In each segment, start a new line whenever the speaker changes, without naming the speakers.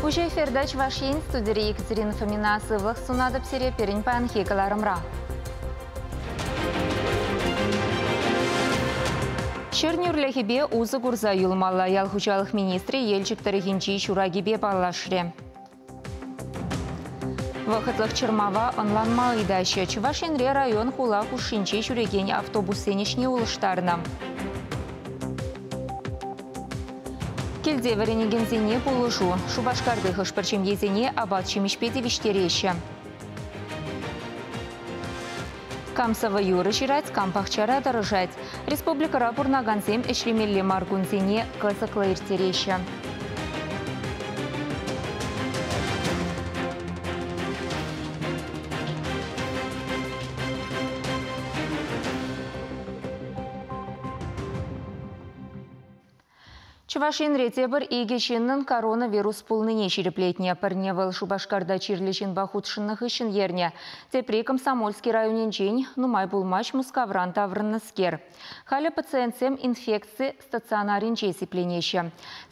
Уҫӑ эфирта Чӑваш Ен студире Екатерина Фомина сывлӑх сунатӑп сире пирӗн паянхи кӑларӑмра. Ҫӗр нӳрлӗхӗпе усӑ курса юлмалла ял хуҫалӑх министрӗ Елчӗк тӑрӑхӗнчи ҫуракипе паллашрӗ. Вӑхӑтлӑх чӑрмава ӑнланма ыйтаҫҫӗ. Чӑваш Енре район хула хушшинче ҫӳрекен автобуссен ӗҫне улӑштарнӑ. Килте вӗренекенсене пулӑшу. Шупашкарти хӑш-пӗр ҫемьесене апат-ҫимӗҫпе тивӗҫтереҫҫӗ. Кам сӑвӑ юрӑ ҫырать, кам пахчара тӑрӑшать. Республикӑра пурӑнакансем ӗҫлемелле мар кунсене кӑсӑклӑ ирттереҫҫӗ. Чӑваш Енре тепӗр икӗ ҫыннӑн коронавирус пулнине ҫирӗплетнӗ. Пӗрне вӑл Шупашкарта чирлӗ ҫынпа хутшӑннӑ хыҫҫӑн ернӗ. Тепри Комсомольски районӗнчен нумай пулмасть Мускавран таврӑннӑскер. Халӗ пациентсем инфекци стационарӗнче сипленеҫҫӗ.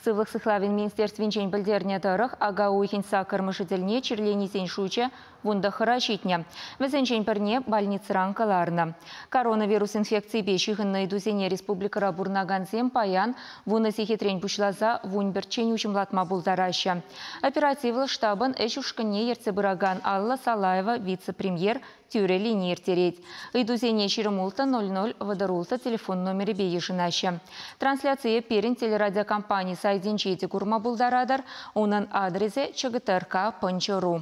Сывлӑх сыхлавӗн министерствинчен пӗлтернӗ тӑрӑх, ака уйӑхӗн саккӑрмӗшӗ тӗлне чирленисен шучӗ вунтӑххӑра ҫитнӗ. Вӗсенчен пӗрне больницӑран кӑларнӑ. Коронавирус инфекцийӗпе ҫыхӑннӑ ыйтусене республикӑра пурӑнакансем паян вунӑ сехетрен пуҫласа вунпӗрччен уҫӑмлатма пултараҫҫӗ. Оперативлӑ штабӑн ӗҫ ушкӑнне ертсе пыракан Алла Салаева вице-премьер тӳрӗ лини ирттерет. Ыйтусене 26 00 36 телефон номерӗпе йышӑнаҫҫӗ. Трансляцие пирӗн телерадиокомпани сайтӗнче те курма пултаратӑр. Унӑн адресӗ чгтрк.ру.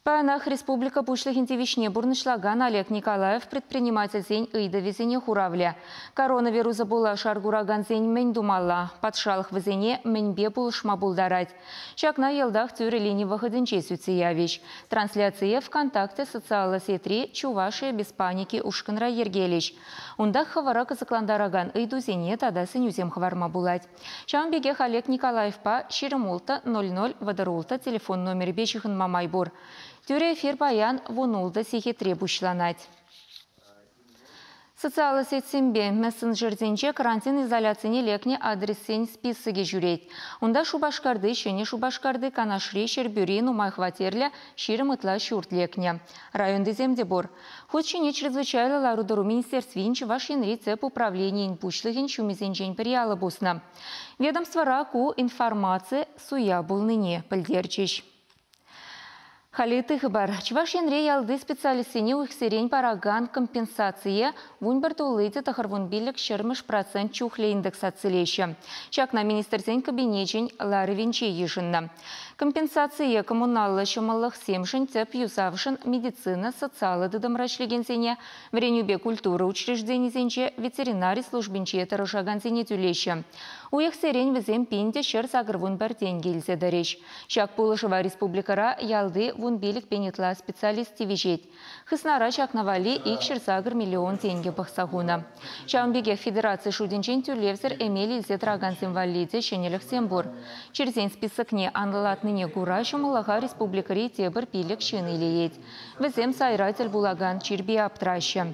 Паянах республика Пуҫлӑхӗн тивӗҫне пурнӑҫлакан Олег Николаев предпринимательсен ыйтӑвӗсене хуравлӗ. Коронавируса пула шар куракансен мӗн тумалла? Патшалӑх вӗсене мӗнпе пулӑшма пултарать? Ҫакна йӑлтах тӳрӗ лини вӑхӑтӗнче сӳтсе явӗҫ. Трансляцие ВКонтакте социаллӑ сетьри «Чувашия без паники» ушкӑнра йӗркелӗҫ. Унта хӑвӑра кӑсӑклантаракан ыйтусене тата сӗнӳсем хӑварма пулать. Ҫавӑн пекех Олег Николаевпа 26 00 36 телефон номерӗпе ҫыхӑнма май пур. Тӳрӗ эфир паян вунултӑ сехетре пуҫланать. Социаллӑ сетьсемпе мессенджерсенче карантин изоляцине лекнӗ адрессен списокӗ ҫӳрет. Унта Шупашкарти, Ҫӗнӗ Шупашкарти, Канашри, Ҫӗрпӳри нумай хваттерлӗ 20 ытла ҫурт лекнӗ. Районтисем те пур. Хут ҫине чрезвычайлӑ лару-тӑру министерствин Чӑваш Енри тӗп управленийӗн пуҫлӑхӗн ҫумӗсенчен пӗри алӑ пуснӑ. Ведомствӑра ку информаци суя пулнине пӗлтерчӗҫ. Халӗ ытти хыпар. Чӑваш Енре ялти специалистсене уйӑхсерен паракан компенсацие вунпӗр тулли те тӑхӑрвун пиллӗк ҫӗрмӗш процент чухлӗ индексацилеҫҫӗ. Ҫакна министрсен кабинечӗн ларӑвӗнче йышӑннӑ. Компенсацие коммуналлӑ ҫӑмӑллӑхсемшӗн, тӗп юсавшӑн, медицина, социаллӑ тытӑмра ӗҫлекенсене, вӗренӳпе культура учрежденисенче, ветеринари службинче тӑрӑшакансене тӳлеҫҫӗ. Уйӑхсерен вӗсем пин те ҫӗр сакӑрвун пӗр тенкӗ илсе тӑрӗҫ. Ҫак пулӑшӑва республикӑра ялти вунпилӗк пин ытла специалист тивӗҫет. Хыснара ҫакна валли ик ҫӗр сакӑр миллион тенкӗ пӑхса хунӑ. Ҫавӑн пекех федераци шутӗнчен тӳлевсӗр эмел илсе тӑракансем валли те ҫӗнӗлӗхсем пур. Чирсен списокне анлӑлатнине кура ҫӑмӑллӑха республикӑри тепӗр пилӗк ҫын илеет. Вӗсем сайра тӗл пулакан чирпе аптӑраҫҫӗ.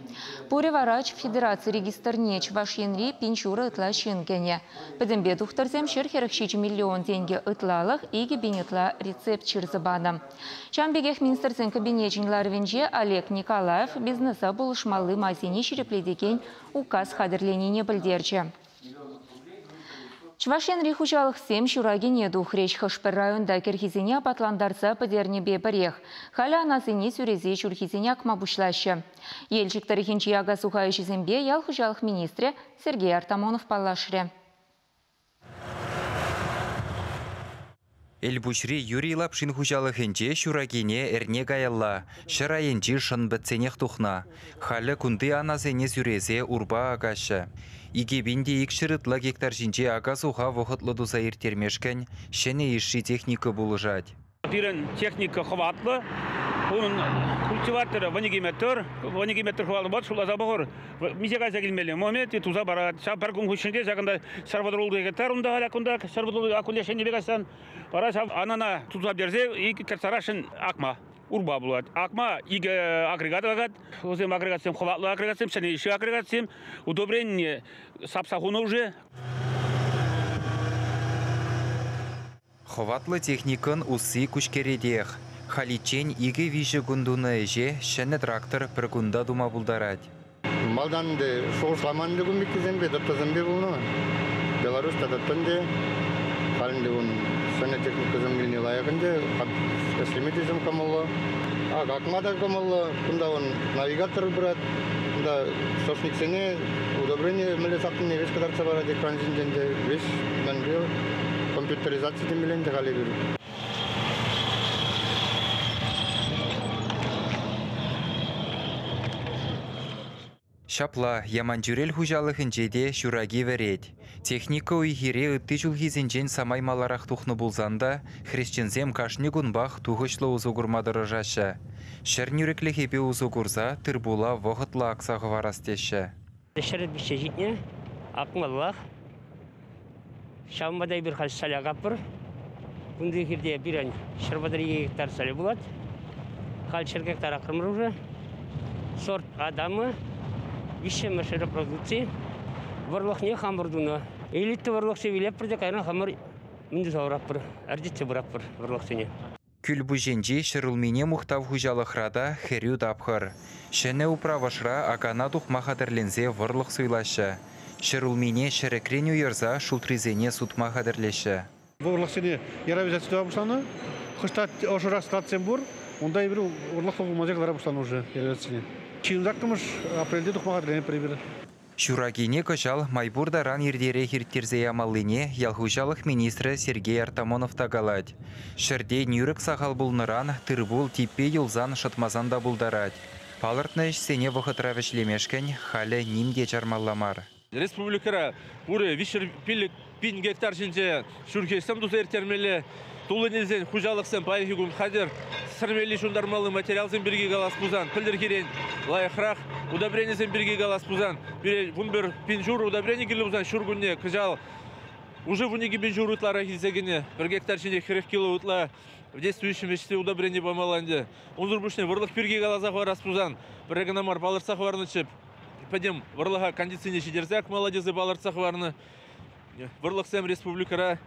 Пурӗ вара федераци регистрне Чӑваш Енри пин ҫурӑ ытла ҫын кӗнӗ. Пӗтӗмпе тухтӑрсем ҫӗр хӗрӗх ҫичӗ миллион тенкӗ ытлалӑх икӗ пин ытла рецепт ҫырса панӑ. Ҫавӑн пекех министрсен кабинечӗн ларӑвӗнче Олег Николаев бизнеса пулӑшмалли майсене ҫирӗплетекен указ хатӗрленине пӗлтерчӗ. Чӑваш Енри хуҫалӑхсем ҫуракине тухрӗҫ. Хӑш-пӗр районта кӗрхисене апатлантарса пӗтернипе пӗрех. Халӗ анасене сӳресе ҫурхисене акма пуҫлаҫҫӗ. Елчӗк тӑрӑхӗнчи ака-суха ӗҫӗсемпе ял хуҫалӑх министрӗ Сергей Артамонов паллашрӗ.
Элпуҫри Юрий Лапшин хуҫалӑхӗнче ҫуракине эрне каялла ҫӗр айӗнчи шӑн пӗтсенех тухнӑ. Халӗ кунти анасене сӳресе урпа акаҫҫӗ. Икӗ пин те икҫӗр ытла гектар ҫинче ака-суха вӑхӑтлӑ туса ирттермешкӗн ҫӗнӗ йышши техника пулӑшать.
Пирӗн техника хӑватлӑ. Унӑн культиваторӗ вуникӗ метр, вуникӗ метр хӑватлӑ пулать, шутласа пӑхӑр. Миҫе кайса килмелле? Момент туса парать. Ҫав пӗр кун хушшинче ҫакӑнта ҫӗр вӑтӑр ултӑ гектар унта халь кунта ҫӗр вӑтӑр ултӑ аккунне ҫӗнӗ кайсан вара ҫав анана туса пӗтерсе икӗ кӗртсарашӑн акма урпа пулать. Акма икӗ агрегат акать. Вӗсем агрегатсем хӑватлӑ агрегатсем, ҫӗнӗ йышши агрегатсем. Удобрение сапса хунӑ уже.
Хӑватлӑ техникӑн усси куҫкӗретех. Халиччен 2-3 кун тунӑ ӗҫе ҫӗнӗ трактор пӗр кунта тума пултарать.
Малтан ӗнтӗ шухӑшламан ӗнтӗ кун пеккисемпе, тӑттӑсемпе пулнӑ. Беларусь тата тӗнте. Халь ӗнтӗ ун ҫӗнӗ техникӑсем килни лайӑх ӗнтӗ. Ӗҫлеме те ҫын кӑмӑллӑ. Ак, акма та кӑмӑллӑ. Кунта ун навигатор пырать. Кунта сошниксене удобрение мӗнле сапнине веҫ кӑтартса парать экран ҫинчен те. Веҫ мӗнпе компьютеризаци темелле ӗнтӗ халь эпир.
Ҫапла, Яманчӳрел хуҫалӑхӗнче те ҫураки вӗрет. Техника уй-хире ытти ҫулхисенчен самай маларах тухнӑ пулсан та хресченсем кашни кунпах тухӑҫлӑ усӑ курма тӑрӑшаҫҫӗ. Ҫӗр нӳрӗклӗхӗпе усӑ курса тыр-пула вӑхӑтлӑ акса хӑварас теҫҫӗ.
Ҫӗр пиҫсе ҫитнӗ, акмаллах. Ҫавӑнпа та эпир халь саль акатпӑр. Кунти хирте пирӗн 132 гектар саль пулать. Халь 100 гектар акрӑмӑр уже. Сорт Адама, виҫҫӗмӗш репродукци. Вӑрлӑхне хамӑр тунӑ. Элита вӑрлӑхсем илетпӗр те кайран хамӑр мӗн туса хуратпӑр, ӗрчетсе пыратпӑр вӑрлӑхсене.
Кӳлпуҫӗнчи ҫӗрулмине мухтав хуҫалӑхра та хӗрӳ тапхӑр. Ҫӗнӗ управӑшра акана тухма хатӗрленсе вӑрлӑх суйлаҫҫӗ. Ҫӗрулмине ҫӗрӗкрен уйӑрса шултрисене сутма хатӗрлеҫҫӗ.
Вӑрлӑхсене яровизаци тума пуҫланӑ. Хӑш-та ӑшӑрах складсем пур, унта эпир вӑрлӑхлӑ пулмасӑр кӑлара пуҫланӑ уже яровизацине. 28 апрельте тухма хатӗрленетпӗр эпир.
Ҫуракине кӑҫал май пур таран иртерех ирттерсе ямаллине ял хуҫалӑх министрӗ Сергей Артамонов та калать. Ҫӗрте нӳрӗк сахал пулнӑран тыр-пул типпе юлсан шӑтмасан та пултарать. Палӑртнӑ ӗҫсене вӑхӑтра вӗҫлемешкӗн халӗ ним те чармалла мар.
Республикӑра пурӗ 305 пин гектар ҫинче ҫурхи ӗҫсем туса ирттермелле. Туллин илсен хуҫалӑхсем паянхи кун хатӗр. Сӗрмелли ҫунтармалли материалсем пирки калас пулсан, пӗлтӗрхирен лайӑхрах. Удобренисем пирки калас пулсан, пире 11 пин ҫур удобрени кирлӗ пулсан ҫуркунне кӑҫал уже 12 пин ҫур ытларах илсе кӗнӗ. Пӗр гектар ҫине 40 кило ытла в действующем веществе удобрени памалла ӗнтӗ. Унсӑр пуҫне вӑрлӑх пирки каласа хӑварас пулсан, пӗрре кӑна мар палӑртса хӑварнӑччӗ. Пӗтӗм вӑрлӑха кондицине ҫитерсе акмалла тесе палӑртса хӑварнӑ. Вӑрлӑхсем республикӑра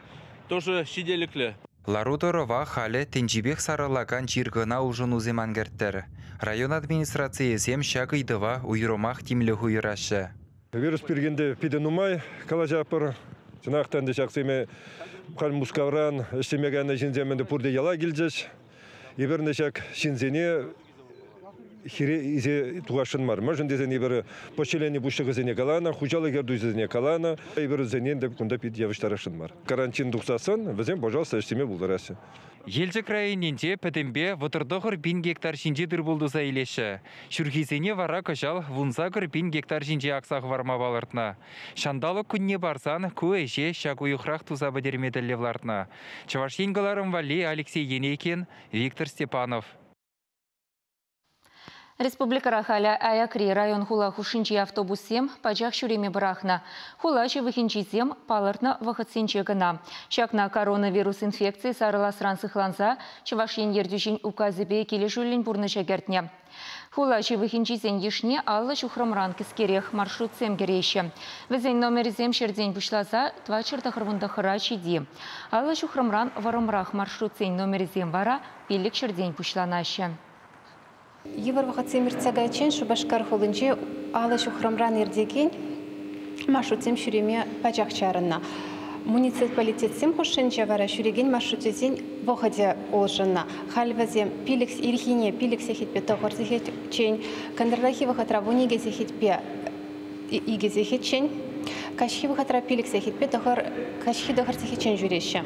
тоже ҫителӗклӗ.
Лару-тӑрӑва халӗ тӗнчипех сарӑлакан чир кӑна улшӑнусем ан кӗрттӗр. Район администрацийӗсем ҫак ыйтӑва уйрӑмах тимлӗх уйӑраҫҫӗ.
Вирус пирки ӗнтӗ питӗ нумай калаҫатпӑр. Чӑнах та ӗнтӗ ҫаксене халь Мускавран ӗҫлеме кайнӑ ҫынсем ӗнтӗ пурте яла килчӗҫ. Эпир ӗнтӗ ҫак ҫынсене хире илсе тухасшӑн мар. Мӗншӗн тесен эпир поселени пуҫлӑхӗсене каланӑ, хуҫалӑх ертӳҫисене каланӑ. Эпир вӗсене ӗнтӗ кунта пит явӑҫтарасшӑн мар. Карантин тухсассӑн вӗсем, пожалуйста, ӗҫлеме пултараҫҫӗ.
Елчӗк районӗнче пӗтӗмпе 39 пин гектар ҫинче тыр-пул туса илеҫҫӗ. Ҫурхисене вара кӑҫал 18 пин гектар ҫинче акса хӑварма палӑртнӑ. Ҫанталӑк кунне парсан ку ӗҫе ҫак уйӑхрах туса пӗтерме тӗллев лартнӑ. Чӑваш Ен кӑларӑм валли Алексей Енейкин, Виктор Степанов.
Республикӑра халӗ аякри район-хула хушшинчи автобуссем пачах ҫӳреме пӑрахнӑ. Хула ҫывӑхӗнчисем палӑртнӑ вӑхӑтсенче кӑна. Ҫакна коронавирус инфекцийӗ сарӑласран сыхланса Чӑваш Ен ертӳҫин указӗпе килӗшӳллӗн пурнӑҫа кӗртнӗ. Хула ҫывӑхӗнчисен йышне 50 ҫухрӑмран кӗскерех маршрутсем кӗреҫҫӗ. Вӗсен номерӗсем ҫӗртен пуҫласа 499-ра ҫити. 50 ҫухрӑмран вӑрӑмрах маршрутсен номерӗсем вара 5 ҫӗртен пуҫланаҫҫӗ.
Йывӑр вӑхӑтсем иртсе кайиччен Шупашкар хулинче 50 ҫухрӑмран иртекен маршрутсем ҫӳреме пачах чарӑннӑ. Муниципалитетсем хушшинче вара ҫӳрекен маршрутсен вӑхӑчӗ улшӑннӑ. Халь вӗсем пилӗк ирхине 5 сехетпе 9 сехетчен, кӑнтӑрлахи вӑхӑтра 12 сехетпе 2 сехетчен, каҫхи вӑхӑтра 5 сехетпе каҫхи 9 сехетчен ҫӳреҫҫӗ.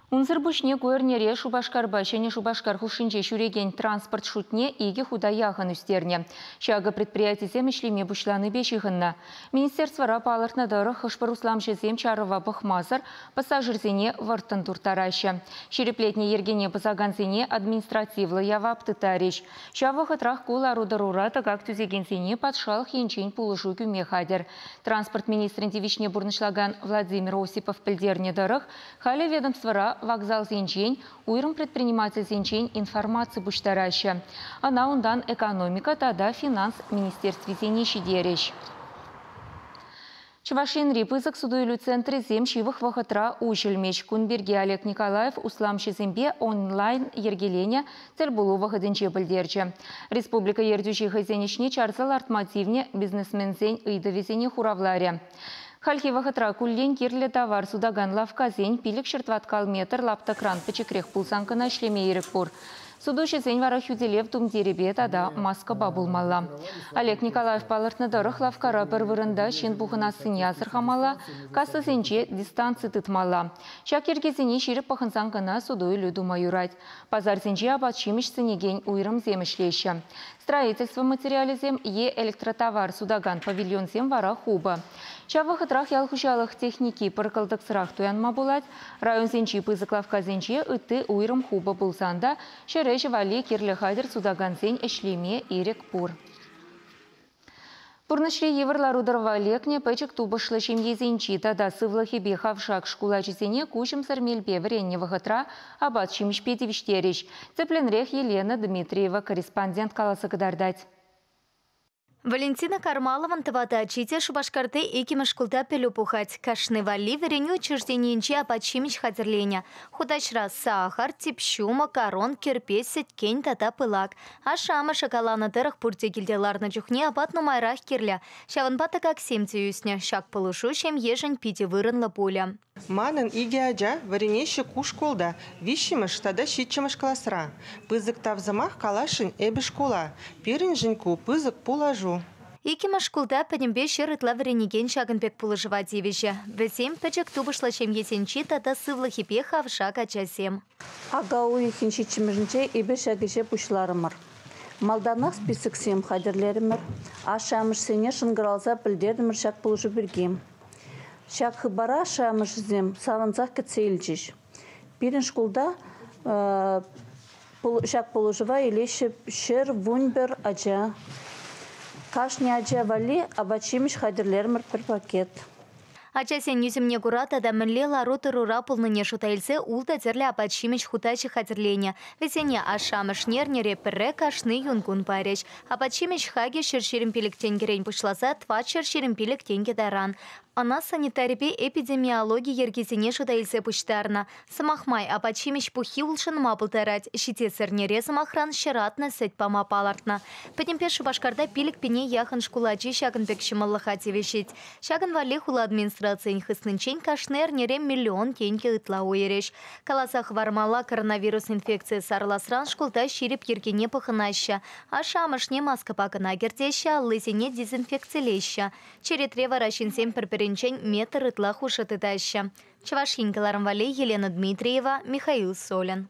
Унсӑр пуҫне ку эрнере Шупашкарпа Ҫӗнӗ Шупашкар хушшинче ҫӳрекен транспорт шутне 2 хута яхӑн ӳстернӗ. Ҫакӑ предприятисем ӗҫлеме пуҫланипе ҫыхӑннӑ. Министерствӑра палӑртнӑ тӑрӑх хӑш-пӗр усламҫӑсем чарӑва пӑхмасӑр пассажирсене вӑрттӑн турттараҫҫӗ. Ҫирӗплетнӗ йӗркене пӑсакансене административлӑ явап тыттарӗҫ. Ҫав вӑхӑтрах ку лару-тӑрура тӑкак тӳсекенсене патшалӑх енчен пулӑшу кӳме хатӗр. Транспорт министрӗн тивӗҫне пурнӑҫлакан Владимир Осипов пӗлтернӗ тӑрӑх, халӗ ведомствӑра вокзалсенчен, уйрӑм предпринимательсенчен информаци пуҫтараҫҫӗ. Ӑна унтан экономика тата финанс министерствисене ҫитерӗҫ. Чӑваш Енри пысӑк суту-илӳ центрӗсем ҫывӑх вӑхӑтра уҫӑлмӗҫ. Кун пирки Олег Николаев усламҫӑсемпе онлайн йӗркеленӗ тӗлпулу вӑхӑтӗнче пӗлтерчӗ. Республика ертӳҫи хӑйсен ӗҫне чарса лартма тивнӗ бизнесменсен ыйтӑвӗсене хуравларӗ. Хальхи вӑхӑтра куллен кирлӗ тавар сутакан лавккасен 500 метр лаптӑкран пӗчӗкрех пулсан кӑна ӗҫлеме ирӗк пур. Сутуҫӑсен вара хӳтӗлев тумтирӗпе тата маскӑпа пулмалла. Олег Николаев палӑртнӑ тӑрӑх лавккара пӗр вырӑнта ҫын пухӑнассине асӑрхамалла, кассӑсенче дистанци тытмалла. Ҫак йӗркесене ҫирӗп пӑхӑнсан кӑна суту-илӳ тума юрать. Пасарсенче апат-ҫимӗҫ сӗнекен уйрӑмсем ӗҫлеҫҫӗ. Строительство материалӗсем е электротовар сутакан павильонсем вара хупӑ. Ҫав вӑхӑтрах ял хуҫалӑх техники пӗр кӑлтӑксӑрах туянма пулать. Районсенчи пысӑк лавккасенче ытти уйрӑм хупӑ пулсан та ҫӗр ӗҫӗ валли кирлӗ хатӗр сутакансен ӗҫлеме ирӗк пур. Пурнӑҫри йывӑр лару-тӑрӑва лекнӗ пӗчӗк тупӑшлӑ ҫемьесенчи тата сывлӑхӗпе хавшак шкул ачисене куҫӑмсӑр мелпе вӗреннӗ вӑхӑтра апат-ҫимӗҫпе тивӗҫтерӗҫ. Тӗплӗнрех Елена Дмитриева корреспондент каласа кӑтартать.
Валентина Кармалован тӑватӑ ачи те Шупашкарти иккӗмӗш шкулта пӗлӳ пухать. Кашни валли вӗренӳ учрежденийӗнче апат-ҫимӗҫ хатӗрленӗ. Хутаҫра сахӑр, тип ҫу, макарон, кӗрпе, сӗткен тата пылак. Ашшӗ-амӑшӗ каланӑ тӑрӑх пурте килте ларнӑ чухне апат нумайрах кирлӗ. Ҫавӑнпа тӑкаксем те ӳснӗ. Ҫак пулӑшу ҫемьешӗн питӗ вырӑнлӑ пулӗ.
Манӑн икӗ ача вӗренеҫҫӗ ку шкулта, 3-мӗш тата 7-мӗш класра. Пысӑк тав сӑмах каласшӑн эпӗ шкула. Пирӗншӗн ку пысӑк пулӑшу.
Иккӗмӗш шкулта пӗтӗмпе 100 ытла вӗренекен ҫакӑн пек пулӑшӑва тивӗҫӗ. Вӗсем пӗчӗк тупӑшлӑ ҫемьесенчи тата сывлӑхӗпе хавшак ачасем.
Ака уйӑхӗн 7-мӗшӗнче эпир ҫак ӗҫе пуҫларӑмӑр. Малтанах списоксем хатӗрлерӗмӗр. Ашшӗ-амӑшсене шӑнкӑралса пӗлтертӗмӗр ҫак пулӑшу пирки. Ҫак хыпара ашшӗ-амӑшӗсем савӑнсах кӗтсе илчӗҫ. Пирӗн шкулта ҫак пулӑшӑва илеҫҫӗ 111 ача. Кашни ача валли апат-ҫимӗҫ хатӗрлерӗмӗр пӗр пакет.
Ачасен ӳсӗмне кура тата мӗнле лару-тӑрура пулнине шута илсе ултӑ тӗрлӗ апат-ҫимӗҫ хутаҫӗ хатӗрленӗ. Вӗсене ашшӗ-амӑшне эрнере пӗрре кашни юнкун парӗҫ. Апат-ҫимӗҫ хакӗ 125 тенкӗрен пуҫласа 425 тенкӗ таран. Ӑна санитарипе эпидемиологи йӗркисене шута илсе пуҫтарнӑ. Сӑмах май, апат-ҫимӗҫ пуххи улшӑнма пултарать. Ҫитес эрнере сӑмахран ҫӑратнӑ сӗт пама палӑртнӑ. Пӗтӗмпе Шупашкарта 5 000 яхӑн шкул ачи ҫакӑн пек ҫӑмӑллӑха тивӗҫет. Ҫакӑн валли хула администрацийӗн хыснинчен кашни эрнере 1 миллион тенкӗ ытла уйӑрӗҫ. Каласа хӑвармалла, коронавирус инфекцийӗ сарӑласран шкулта ҫирӗп йӗркене пӑхӑнаҫҫӗ. Ашшӗ-амӑшне маскӑпа кӑна кӗртеҫҫӗ, аллисене дезинфекцилеҫҫӗ. Черетре вара ҫынсем пӗр-пӗринчен метр ытла хушӑ тытаҫҫӗ. Чӑваш Ен кӑларӑм валли Елена Дмитриева, Михаил Солин.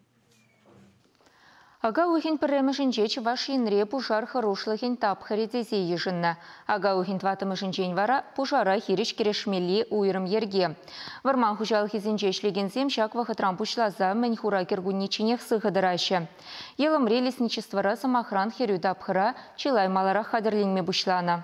Ака уйӑхӗн пӗрремӗшӗнче Чӑваш Енре пушар хӑрушлӑхӗн тапхӑрӗ тесе йышӑннӑ. Ака уйӑхӗн 4-мӗшӗнчен вара пушара хирӗҫ кӗрешмелли уйрӑм йӗрке. Вӑрман хуҫалӑхӗсенче ӗҫлекенсем ҫак вӑхӑтран пуҫласа мӗн хура кӗркуннечченех сыхӑ тӑраҫҫӗ. Йӑлӑмри лесничествӑра сӑмахран хӗрӳ тапхӑра чылай маларах хатӗрленме пуҫланӑ.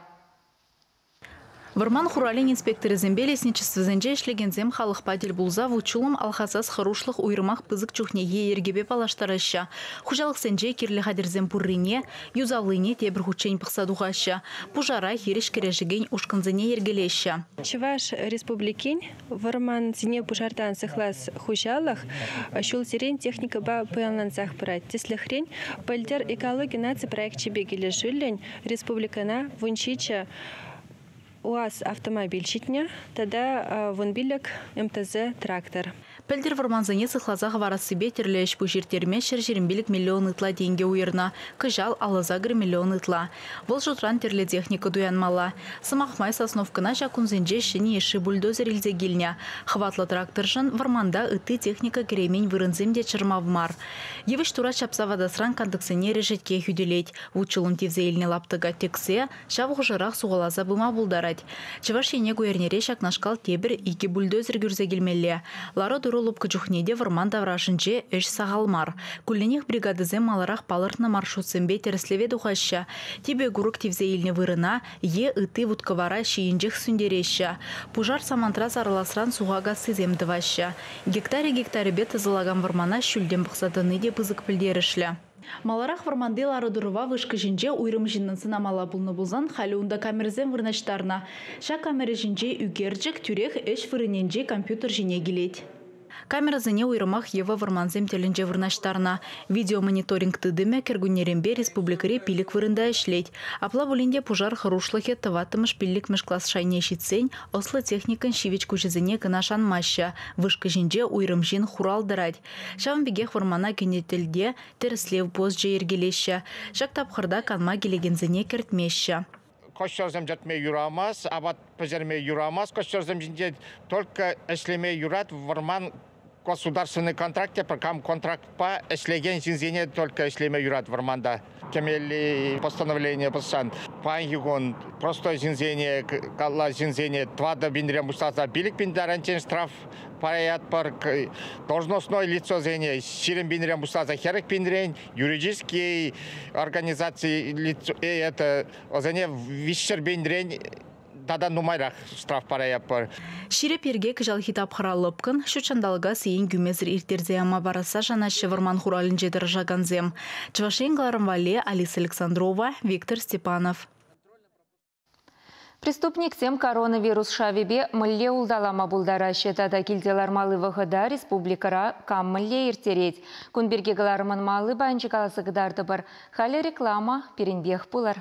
Вӑрман хуралӗн инспекторӗсемпе лесничествӑсенче ӗҫлекенсем халӑхпа тӗл пулса вут-ҫулӑм алхасас хӑрушлӑх уйрӑмах пысӑк чухнехи йӗркепе паллаштараҫҫӗ. Хуҫалӑхсенче кирлӗ хатӗрсем пуррине, юсавлине тепӗр хутчен пӑхса тухаҫҫӗ. Пушара хирӗҫ кӗрешекен ушкӑнсене йӗркелеҫҫӗ.
Чӑваш Республикин вӑрмансене пушартан сыхлас хуҫалӑх ҫулсерен техникӑпа пуянлансах пырать. Тӗслӗхрен, пӗлтӗр экологи наци проекчӗпе килӗшӳллӗн республикӑна 17 УАЗ автомобиль ҫитнӗ тата 15 МТЗ трактор.
Пӗлтӗр вӑрмансене сыхласа хӑварассипе тӗрлӗ ӗҫ-пуҫ ирттерме 125 миллион ытла тенкӗ уйӑрнӑ. Кӑҫал 58 миллион ытла. Вӑл шутран тӗрлӗ техника туянмалла. Сӑмах май, Сосновкӑна ҫак кунсенче ҫӗнӗ йышши бульдозер илсе килнӗ. Хӑватлӑ тракторшӑн вӑрманта ытти техника кӗреймен вырӑнсем те чӑрмав мар. Йывӑҫ турат ҫапса ватасран кантӑксене решетке хӳтӗлет. Вут-ҫулӑм тивсе илнӗ лаптӑка тӗксе, ҫав хушӑрах сухаласа пыма пултарать. Чӑваш Ене ку эрнере ҫакнашкал тепӗр 2 бульдозер кӳрсе килмелле. Лару-тӑру лӑпкӑ чухне те вӑрман таврашӗнче ӗҫ сахал мар. Кулленех бригадӑсем маларах палӑртнӑ маршрутсемпе тӗрӗслеве тухаҫҫӗ. Типӗ курӑк тивсе илнӗ вырӑна е ытти вут-кӑвара ҫийӗнчех сӳнтереҫҫӗ. Пушар самантра сарӑласран суха кассисем тӑваҫҫӗ. Гектарӗ-гектарӗпе тӑсӑлакан вӑрмана ҫӳлтен пӑхса тӑни те пысӑк пӗлтерӗшлӗ. Маларах вӑрманти лару-тӑрӑва вышка ҫинче уйрӑм ҫыннӑн сӑнамалла пулнӑ пулсан, халӗ унта камерӑсем вырнаҫтарнӑ. Ҫак камера ҫинче ӳкерчӗк тӳрех ӗҫ вырӑнӗнчи компьютер ҫине килет. Камерӑсене уйрӑмах йӑвӑ вӑрмансем тӗлӗнче вырнаҫтарнӑ. Видеомониторинг тытӑмӗ кӗркуннеренпе республикӑри 5 вырӑнта ӗҫлет. Апла пулин те пушар хӑрушлӑхӗ 4-5 класс шайне ҫитсен ӑслӑ техникӑн ҫивӗч куҫӗсене кӑна шанмаҫҫӗ. Вышка ҫинче уйрӑм ҫын хурал тӑрать. Ҫавӑн пекех вӑрмана кӗнӗ тӗлте тӗрӗслев посчӗ йӗркелеҫҫӗ. Ҫак тапхӑрта канма килекенсене кӗртмеҫҫӗ.
Костёрсем чӗртме юрамас, апат пӗҫерме юрамас. Костёрсем ҫинче только ӗҫлеме юрать вӑрман государственный контракт тепӗр кам контрактпа ӗҫлекен ҫынсене только ӗҫлеме юрать вӑрманта. Кӗмелли постановление пӑссан паянхи кун простой ҫынсене, калла ҫынсене 4 пинрен пуҫласа 5 пин таранччен штраф параятпӑр. Должностной лицосене 20 пинрен пуҫласа 40 пинрен, юридический организации лицо, это ӑсене 300 пинрен тата нумайрах штраф параятпӑр.
Ҫирӗп йӗрке кӑҫалхи тапхӑра лӑпкӑн, ҫут ҫанталӑка сиен кӳмесӗр ирттерсе яма парасса шанаҫҫӗ вӑрман хуралӗнче тӑрӑшакансем. Чӑваш Ен кӑларӑм валли Алиса Александрова, Виктор Степанов.
Преступниксем коронавирус шавӗпе мӗнле улталама пултараҫҫӗ тата килте лармалли вӑхӑта республикӑра кам мӗнле ирттерет. Кун пирки кӑларӑмӑн малли пайӗнче каласа кӑтартӑпӑр. Халӗ реклама пирӗнпех пулӑр.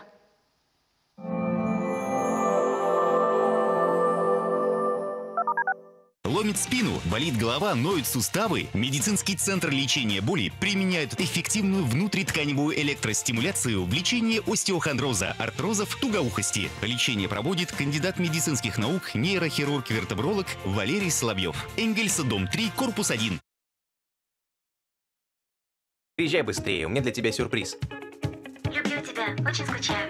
Ломит спину, болит голова, ноют суставы. Медицинский центр лечения боли применяет эффективную внутритканевую электростимуляцию в лечении остеохондроза, артрозов, тугоухости. Лечение проводит кандидат медицинских наук, нейрохирург-вертебролог Валерий Соловьев. Энгельса, дом 3, корпус 1.
Приезжай быстрее, у меня для тебя сюрприз.
Люблю тебя, очень скучаю.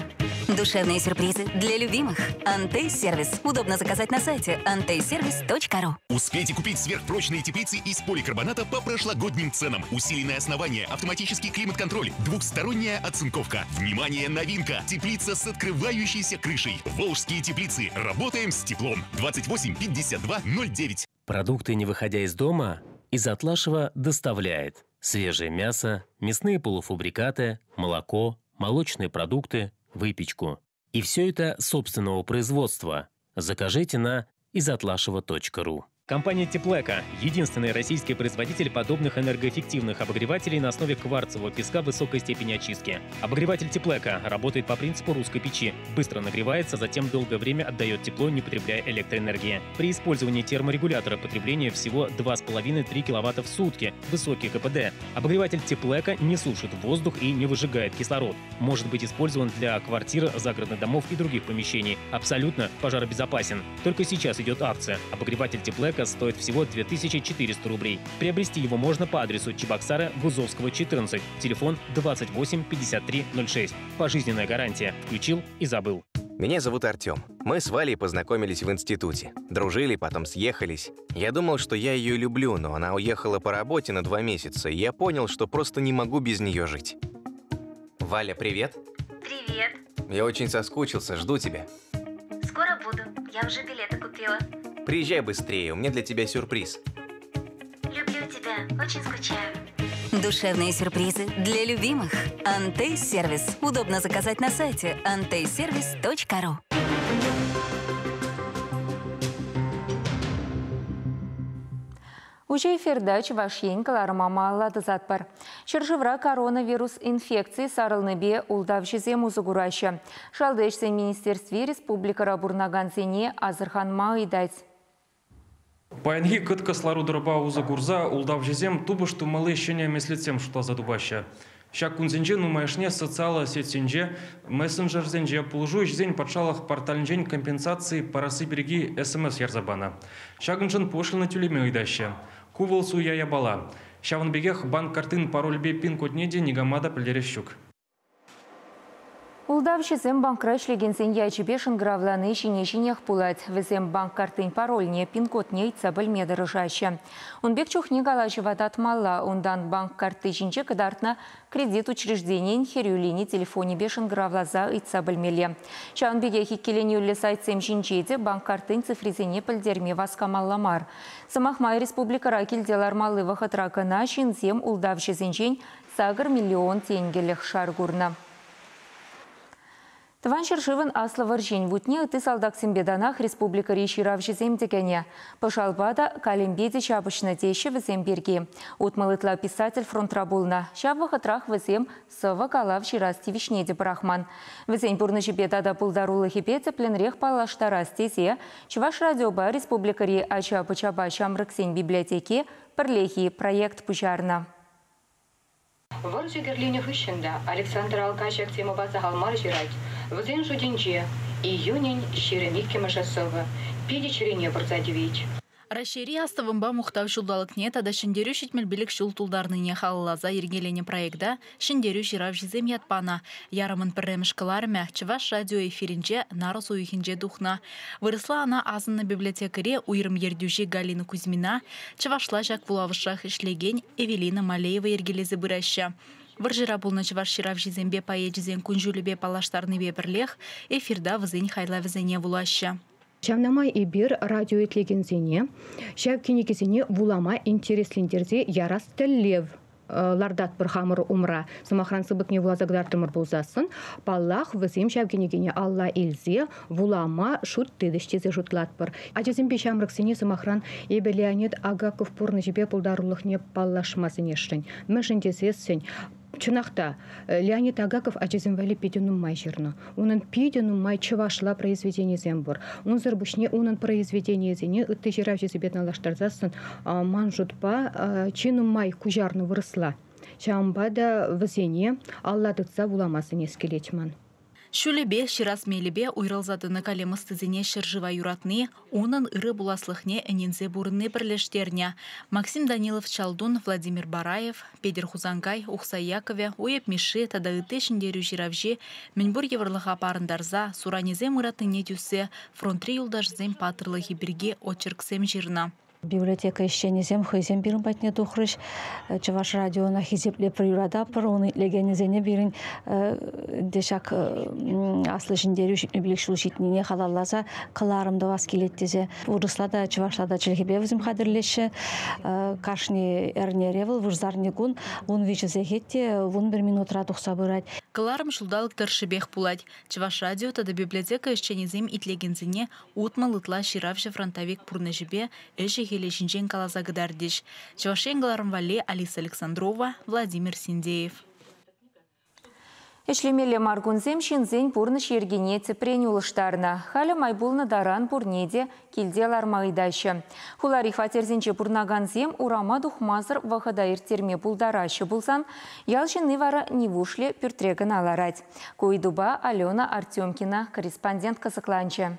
Душевные сюрпризы для любимых. Антей-сервис. Удобно заказать на сайте anteyservice.ru.
Успейте купить сверхпрочные теплицы из поликарбоната по прошлогодним ценам. Усиленное основание, автоматический климат-контроль, двухсторонняя оцинковка. Внимание, новинка! Теплица с открывающейся крышей. Волжские теплицы. Работаем с теплом. 28 52 09.
Продукты, не выходя из дома, из Атлашева доставляет. Свежее мясо, мясные полуфабрикаты, молоко, молочные продукты, выпечку. И все это собственного производства. Закажите на изотлашева.ру.
Компания «Теплэко» – единственный российский производитель подобных энергоэффективных обогревателей на основе кварцевого песка высокой степени очистки. Обогреватель «Теплэко» работает по принципу русской печи. Быстро нагревается, затем долгое время отдает тепло, не потребляя электроэнергии. При использовании терморегулятора потребление всего 2,5-3 киловатта в сутки, высокий КПД. Обогреватель «Теплэко» не сушит воздух и не выжигает кислород. Может быть использован для квартир, загородных домов и других помещений. Абсолютно пожаробезопасен. Только сейчас идет акция. Обогреватель «Теплэко» стоит всего 2400 рублей. Приобрести его можно по адресу Чебоксары, Гузовского, 14, телефон 28 53 06. Пожизненная гарантия. Включил и забыл.
Меня зовут Артем. Мы с Валей познакомились в институте. Дружили, потом съехались. Я думал, что я ее люблю, но она уехала по работе на 2 месяца, и я понял, что просто не могу без нее жить. Валя, привет.
Привет.
Я очень соскучился, жду тебя.
Скоро буду. Я уже билеты купила.
Приезжай быстрее, у меня для тебя сюрприз.
Люблю тебя, очень скучаю.
Душевные сюрпризы для любимых. Антей-сервис. Удобно заказать на сайте anteyservice.ru.
Уҫӑ эфирта Чӑваш Ен кӑларӑма малалла тӑсатпӑр. Ҫӗршывра коронавирус инфекци сарӑлнипе ултавҫӑсем усӑ кураҫҫӗ. Шалти ӗҫсен министерстви республикӑра пурӑнакансене асӑрханма ыйтать.
Паянхи кӑткӑс лару-тӑрупа усӑ курса ултавҫӑсем тупӑш тумалли ҫӗнӗ меслетсем шутласа тупаҫҫӗ. Ҫак кунсенче нумайӑшне социаллӑ сетьсенче, мессенджерсенче пулӑшу ӗҫӗсен патшалӑх порталӗнчен компенсаци парасси пирки СМС ярса панӑ. Ҫакӑншӑн пошлина тӳлеме ыйтаҫҫӗ. Ку вӑл суя япала. Ҫавӑн пекех банк карттин парольпе пин-кодне те никама та пӗлтерес ҫук.
Ултавҫӑсем банкра ӗҫлекенсен ячӗпе шӑнкӑравлани ҫине-ҫинех пулать. Вӗсем банк карттин парольне, пин-кодне ыйтса пӗлме тӑрӑшаҫҫӗ. Ун пек чухне калаҫӑва татмалла. Унтан банк картти ҫинче кӑтартнӑ кредит учрежденийӗн хӗрӳ лини телефонӗпе шӑнкӑравласа ыйтса пӗлмелле. Ҫавӑн пекех иккӗленӳллӗ сайтсем ҫинче те банк карттин цифрисене пӗлтерме васкамалла мар. Сӑмах май, республикӑра килте лармалли вӑхӑтра кӑна ҫынсем ултавҫӑсенчен 8 миллион тенкӗлӗх шар курнӑ. Тӑван ҫӗршывӑн аслӑ вӑрҫин вутне ытти салтаксемпе танах республикӑри ҫыравҫӑсем те кӗнӗ. Пӑшалпа та, калемпе те ҫапӑҫнӑ теҫҫӗ вӗсем пирки. 60 ытла писатель фронтра пулнӑ. Ҫав вӑхӑтрах вӗсем сӑвӑ калав ҫырас тивӗҫне те пӑрахман. Вӗсен пурнӑҫӗпе тата пултарулӑхӗпе тӗплӗнрех паллаштарас тесе Чӑваш радиопа республикӑри ача-пӑчапа ҫамрӑксен библиотеки пӗрлехи проект пуҫарнӑ.
Вӑрҫӑ кӗрленӗ хыҫҫӑн та Александр Алка ҫак темӑпа сахал мар ҫырать. Вӗсен шутӗнче июнӗн 22-мӗшӗ сӑвӑ питӗ чӗрене пырса тивет.
Раҫҫейри астӑвӑмпа мухтав ҫулталӑкне тата Ҫӗнтерӳ 75 ҫул тултарнине халалласа йӗркеленӗ проекта «Ҫӗнтерӳ ҫыравҫисем» ят панӑ. Ярӑмӑн пӗрремӗш кӑларӑмӗ Чӑваш радио эфирӗнче нарӑс уйӑхӗнче тухнӑ. Вырӑсла ӑна асӑннӑ библиотекӑри уйрӑм ертӳҫи Галина Кузьмина, чӑвашла ҫак вулавӑшрах ӗҫлекен Эвелина Малеева йӗркелесе пыраҫҫӗ. Вӑрҫӑра пулнӑ чӑваш ҫыравҫисемпе поэчӗсен кун-ҫулӗпе паллаштарнипе пӗрлех эфирта вӗсен хайлавӗсене вулаҫҫӗ.
Ҫавна май эпир радио итлекенсене ҫав кӗнекесене вулама интереслентерсе ярас тӗллев лартатпӑр хамӑр умра. Сӑмахран, сыпӑкне вуласа кӑтартрӑмӑр пулсассӑн, паллах, вӗсем ҫав кӗнекене алла илсе вулама шут тытӗҫ тесе шутлатпӑр. Ачасемпе ҫамрӑксене, сӑмахран, эпӗ Леонид Агаков пурнӑҫӗпе пултарулӑхне паллашма сӗнесшӗн. Мӗншӗн тесессӗн, чӑнах та, Леонид Агаков ачасем валли питӗ нумай ҫырнӑ. Унӑн питӗ нумай чӑвашла произведенисем пур. Унсӑр пуҫне унӑн произведенийӗсене ытти ҫыравҫӑсемпе танлаштарсассӑн, ман шутпа, чи нумай куҫарнӑ вырӑсла. Ҫавӑнпа та вӗсене алла тытса вулама сӗнес килет ман.
Ҫулӗпе, ҫырас мелӗпе уйрӑлса тӑнӑ калем ӑстисене ҫӗршыва юратни, унӑн ырӑ пуласлӑхне ӗненсе пурӑнни пӗрлештернӗ. Максим Данилов Чалдун, Владимир Бараев, Петӗр Хусанкай, Ухсай Яковӗ, Уйӑп Мишши тата ытти ҫӗнтерӳ ҫыравҫи мӗнпур йывӑрлӑха парӑнтарса, суранӗсем ыратнине тӳссе фронтри юлташӗсен паттӑрлӑхӗ пирки очерксем ҫырнӑ.
Библиотека ӗҫченӗсем хӑйсем пирӗн патне тухрӗҫ. Чӑваш радиона хисеплетпӗр, юрататпӑр. Ун итлекенӗсене пирӗн те ҫак Аслӑ Ҫӗнтерӳ 75 ҫул ҫитнине халалласа кӑларӑм тӑвас килет тесе. Вырӑсла та, чӑвашла та чӗлхепе вӗсем хатӗрлеҫҫӗ. Кашни эрнере вӑл вырсарни кун 13 сехет те 11 минутра тухса пырать.
Кӑларӑм ҫулталӑк тӑршшӗпех пулать. Чӑваш радио тата библиотека ӗҫченӗсем итлекенсене 60 ытла ҫыравҫӑ-фронтовик пурнӑҫӗпе ӗҫӗ-хӗлӗ ҫинчен каласа кӑтартӗҫ. Чӑваш Ен кӑларӑм валли Алиса Александрова, Владимир Синдеев.
Ӗҫлемелле мар кунсем ҫынсен пурнӑҫ йӗркине тӗпрен улӑштарнӑ. Халӗ май пулнӑ таран пурне те килте ларма ыйтаҫҫӗ. Хулари хваттерсенче пурӑнакансем урама тухмасӑр вӑхӑта ирттерме пултараҫҫӗ пулсан, ял ҫынни вара нивушлӗ пӳртре кӑна ларать. Ку ыйтупа Алена Артемкина корреспондент кӑсӑкланчӗ.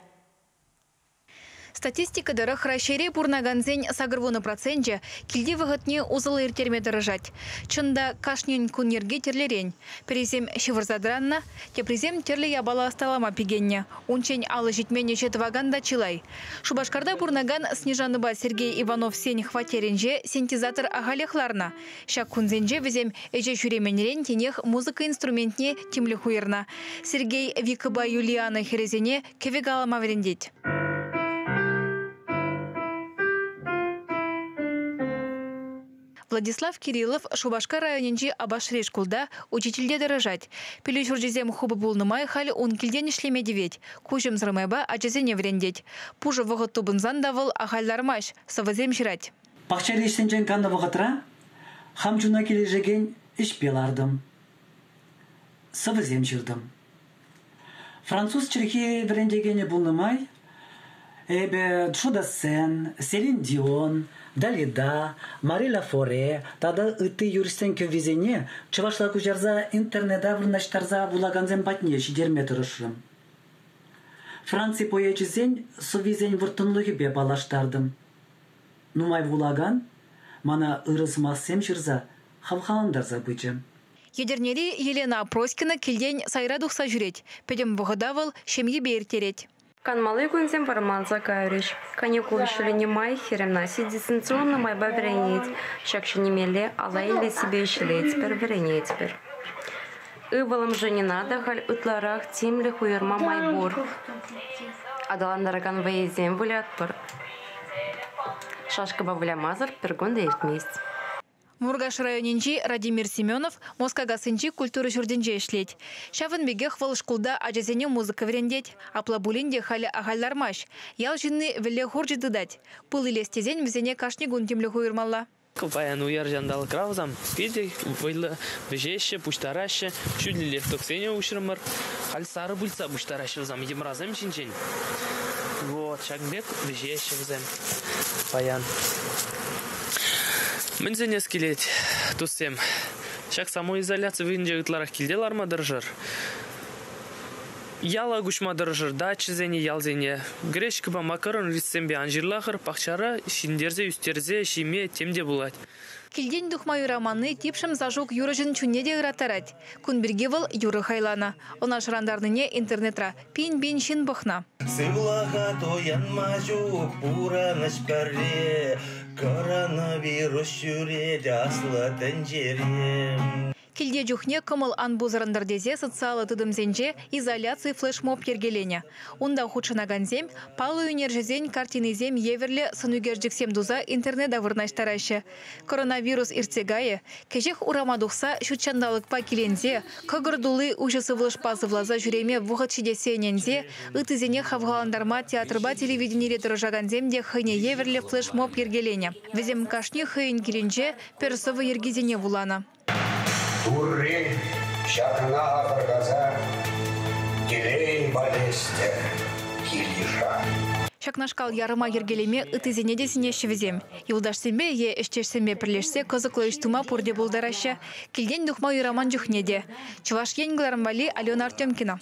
Статистика тӑрӑх, Раҫҫейре пурӑнакансен 80% килти вӑхӑтне усӑллӑ ирттерме тӑрӑшать. Чӑн та, кашнин кун йӗрки тӗрлӗрен. Пӗрисем ҫывӑрса тӑраннӑ, теприсем тӗрлӗ япала ӑсталама пикеннӗ. Унччен алӑ ҫитмен ӗҫе тӑвакан та чылай. Шупашкарта пурӑнакан Снежанӑпа Сергей Ивановсен хваттерӗнче синтезатор ахалех ларнӑ. Ҫак кунсенче вӗсем ӗҫе ҫӳременрен тинех музыка инструментне тимлӗх уйӑрнӑ. Сергей Викӑпа Юлиана хӗрӗсене кӗвӗ калама вӗрентет. Владислав Кириллов Шупашкар районӗнчи Апашри шкулта учительте тӑрӑшать. Пӗлӳ ҫурчӗсем хупӑ пулнӑ май халь ун килтен ӗҫлеме тивет. Куҫӑмсӑр майпа ачасене вӗрентет. Пушӑ вӑхӑт тупӑнсан та вӑл ахаль лармасть, сӑвӑсем ҫырать.
Пахчари ӗҫсенчен каннӑ вӑхӑтра хам чуна килӗшекен ӗҫпе лартӑм. Сӑвӑсем ҫыртӑм. Француз чӗлхи вӗрентекенӗ пулнӑ май эпӗ Джо Дассен, Селин Дион, Далида, Мари Лафоре тата ытти юрӑҫсен кӗввисене чӑвашла куҫарса интернета вырнаҫтарса вулакансем патне ҫитерме тӑрӑшрӑм. Франци поэчӗсен сӑввисен вӑрттӑнлӑхӗпе паллаштартӑм. Нумай вулакан мана ырӑ сӑмахсем ҫырса хавхалантарса пычӗ.
Етӗрнери Елена Апроськина килтен сайра тухса ҫӳрет. Пӗтӗм вӑхӑта вӑл ҫемйипе ирттерет.
Канмалли кунсем вӑрманса кайрӗҫ. Каникул вӗҫленнӗ май хӗрӗм Настя дистанционлӑ майпа вӗренет. Ҫак ҫӗнӗмелле алла илессипе ӗҫлетпӗр, вӗренетпӗр. Ывӑлӑм Женьӑна та халь ытларах тимлӗх уйӑрма май пур. Аталантаракан вӑйӑсем вылятпӑр. Шашкӑпа вылямасӑр пӗр кун та иртмест.
Муркаш районӗнчи Радимир Семенов Москакассинчи культура ҫуртӗнче ӗҫлет. Ҫавӑн пекех вӑл шкулта ачасене музыка вӗрентет. Апла пулин те халӗ ахаль лармасть. Ял ҫынни вӗлле хурчӗ тытать. Пыл илес тесен вӗсене кашни кун тимлӗх уйӑрмалла.
Паян уяр ҫанталӑкра вӗсем питӗ вӑйлӑ вӗҫеҫҫӗ, пуҫтараҫҫӗ. Ҫӳллӗрех тӑксене уҫрӑмӑр. Халь сарӑ пыльца пуҫтараҫҫӗ вӗсем йӑмрасем ҫинчен. Вот, ҫакӑн пек вӗҫеҫҫӗ вӗсем паян. Мӗн сӗнес килет, туссем? Ҫак самоизоляци вырӑнӗнче ытларах килте ларма тӑрӑшӑр. Яла куҫма тӑрӑшӑр, дачӑсене, ялсене. Гречкӑпа макарон риссемпе ан ҫырлахӑр, пахчара ҫинтерсе, ӳстерсе ҫиме тем те пулать.
Килтен тухма юраманни Типшӗм Сашук юрӑҫӑн чунне те ыраттарать. Кун пирки вӑл юрӑ хайланӑ. Ӑна шӑрантарнине интернетра пин-пин ҫын пӑхнӑ.
Сывлӑха туянма ҫук пурӑнӑҫ пӗрре, коронавирус ҫӳрет аслӑ тӗнчере.
Килте чухне кӑмӑл ан пусӑрӑнтӑр тесе социаллӑ тытӑмсенче изоляци флешмоб йӗркеленӗ. Унта хутшӑнакансем паллӑ ӳнерҫӗсен картинисем евӗрлӗ сӑнӳкерчӗксем туса интернета вырнаҫтараҫҫӗ. Коронавирус иртсе кайӗ, кӗҫех урама тухса ҫут ҫанталӑкпа киленсе, кӑкӑр тулли уҫӑ сывлӑшпа сывласа ҫӳреме вӑхӑт ҫитессе ӗненсе ыттисене хавхалантарма театрпа телевиденире тӑрӑшакансем те хӑйне евӗрлӗ флешмоб йӗркеленӗ. Вӗсем кашни хӑйӗн килӗнче пӗр сӑвӑ йӗркисене вуланӑ.
Турри ҫакна асӑрхаса телей валестӗр кил-йыша.
Ҫакнашкал ярӑма йӗркелеме ыттисене те сӗнеҫҫӗ вӗсем. Юлташсемпе е ӗҫтешсемпе пӗрлешсе кӑсӑклӑ ӗҫ тума пурте пултараҫҫӗ. Килтен тухма юраман чухне те. Чӑваш Ен кӑларӑм валли Алена Артемкина.